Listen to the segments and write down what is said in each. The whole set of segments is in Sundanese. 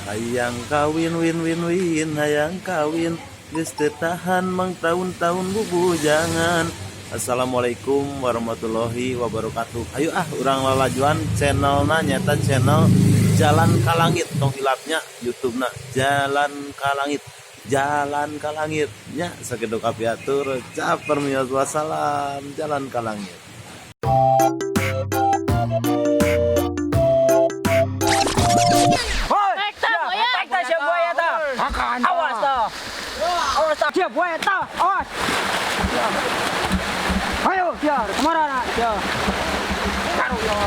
Hayang kawin win win win hayang kawin, geus teu tahan mangtaun-taun bubujangan. Assalamualaikum warahmatullahi wabarakatuh. Ayo ah, urang lalajuan channelna, nyaeta channel Jalan Kalangit. Tong hilap nya YouTube na Jalan Kalangit, Jalan Kalangit nya. Sakitu kapihatur, caper mios, wassalam. Jalan Kalangit. Hoi, Buaya. Tek ta sia buaya ta. Awas ta. Awas ta. Sia buaya ta. Awas. Ayo, sia, kemana nak? Sia. Taruh ya.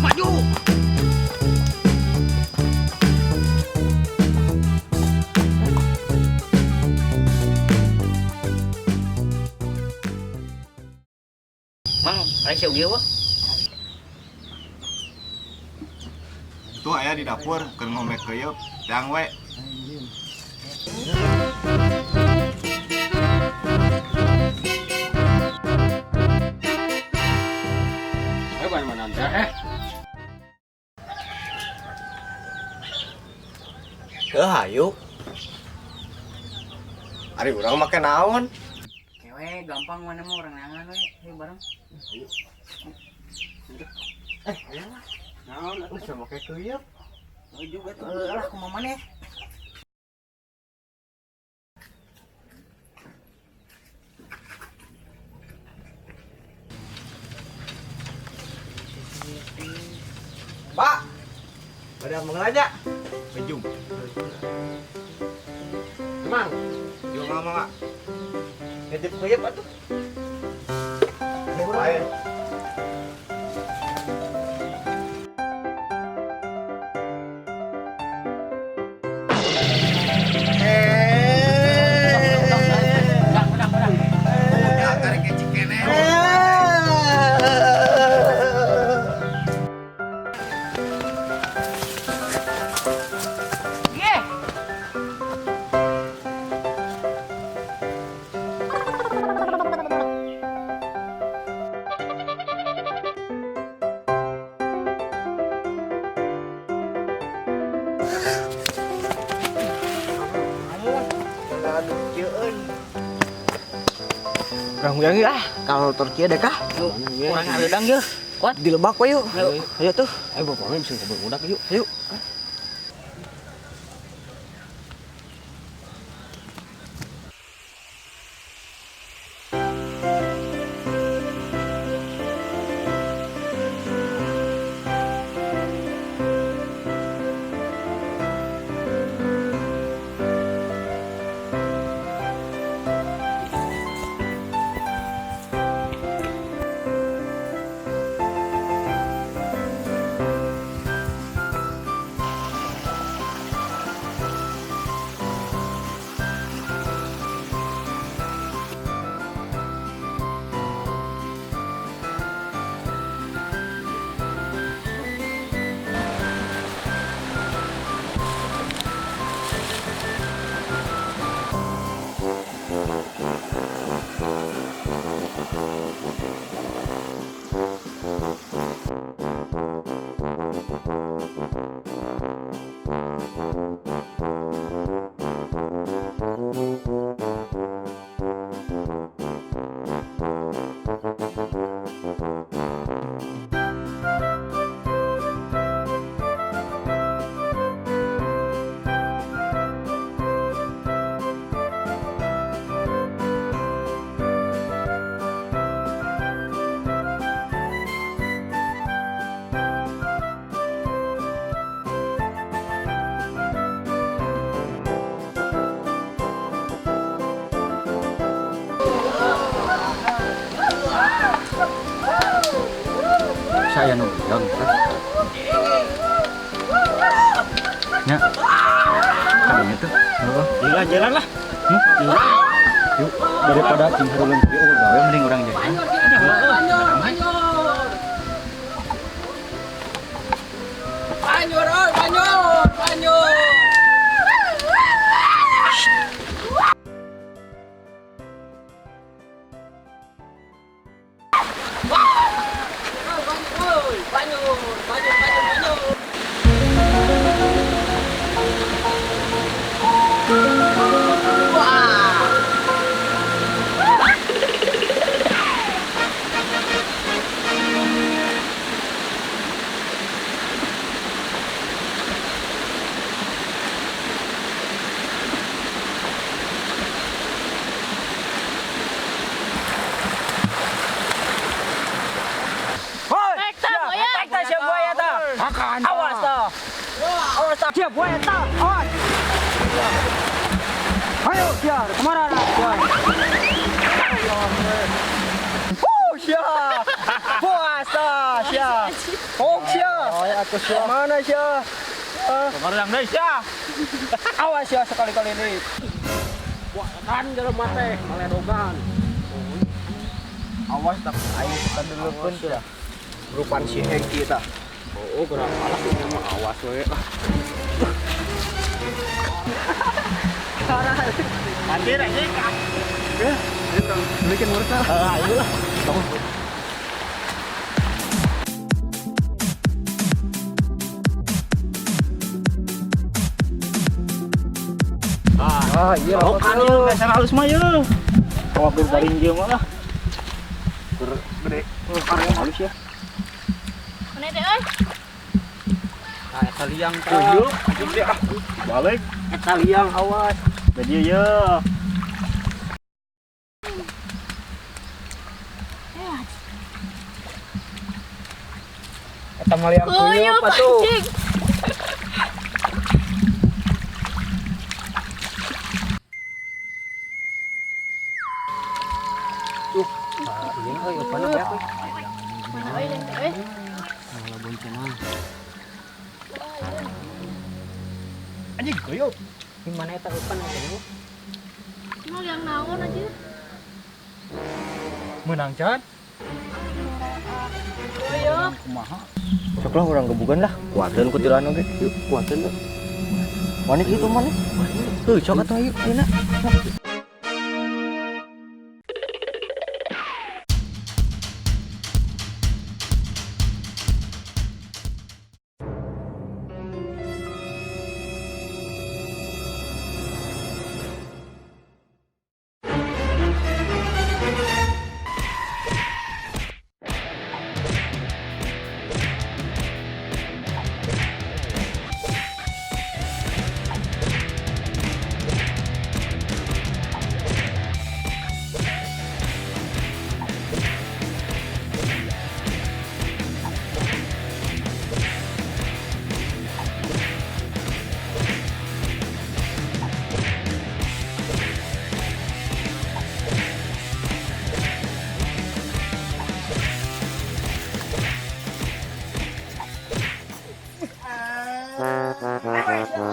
Maju. Mang, rek sia wah. Tuh aya di dapur keur ngombe keuyeup, jang we. Ayo mana mana eh. Eh, hayu. Ari urang make naon? Kewe gampang, mana mau orang nangan we, ayo bareng. Eh, ayo lah. Naon atuh? Bisa make keuyeup. Oh juga tuh lah kumaha maneh. Pak. Pada mengelanya. Bejung. Emang Yo mama. Nitip keuyeup atuh. Bae. Udah, udah, udah. Udah karek cikene. Ye. Aduh, cieun. Urang huyang ah, kalau Turki ada kah? Urang hareudang yeuh. Kuat. Di lebak we yuk. Ayo tuh. Ayo bapaknya bisa ngobrol budak yuk. Ayo. Saya nu bilang tah. Nya. Kadinya tuh. Heeh. Jalan-jalan lah. Yuk, daripada cing harulung kieu eueuh gawe mending urang jalan. Banjur, oi, banjur, banjur. Banjur, banjur, banjur, banjur. Awas toh. Awas toh. Siap buaya toh. Awas. Ayo siap. Kemana siap. Oh siap. Puasa siap. Oh siap. Oh siap. Mana siap? Kemana yang deui siap? Awas ya sekali-kali ini. Wah, kan jalan mate, maledogan. Awas tak aing kita dulukeun teh. Rupan si Hengki tah. Oh, kurang alas ini mah awas we lah. Anjir anjing. Ya, bikin murid lah. Ayo lah. Ah, iya. Oh, kan ieu meser halus mah yeuh. Kalau garing ieu mah lah. Gede. Karya halus ya. Mana teh euy? Nah, eta liang tah. Yuk, ah. Balik. Eta liang awas. Jadi yeuh. Eta mah liang Kuyup kuyup atuh. anjing. Iya euy, eupanna beak euy. Mana euy liang teh euy? Malah boncengan. Anjing kuyup. Di mana eta eupan atuh? Mau liang naon aja? Menang can. Kuyup. Kumaha? Sok lah urang gebugan lah. Kuateun ku tilaan oge. Yuk, kuateun yuk. Mana kitu mana? Heuh, sok atuh ayo ayeuna. No, no, no, no.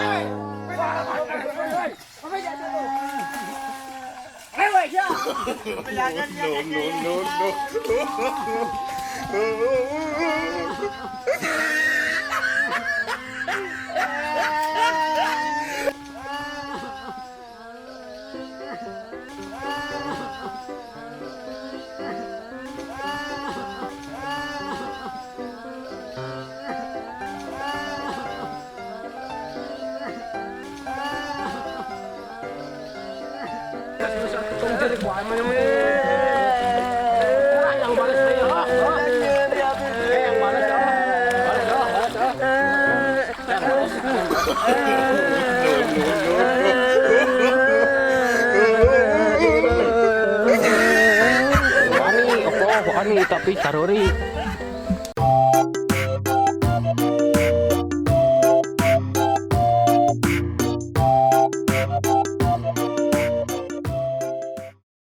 Wani, opo, wani tapi caruri.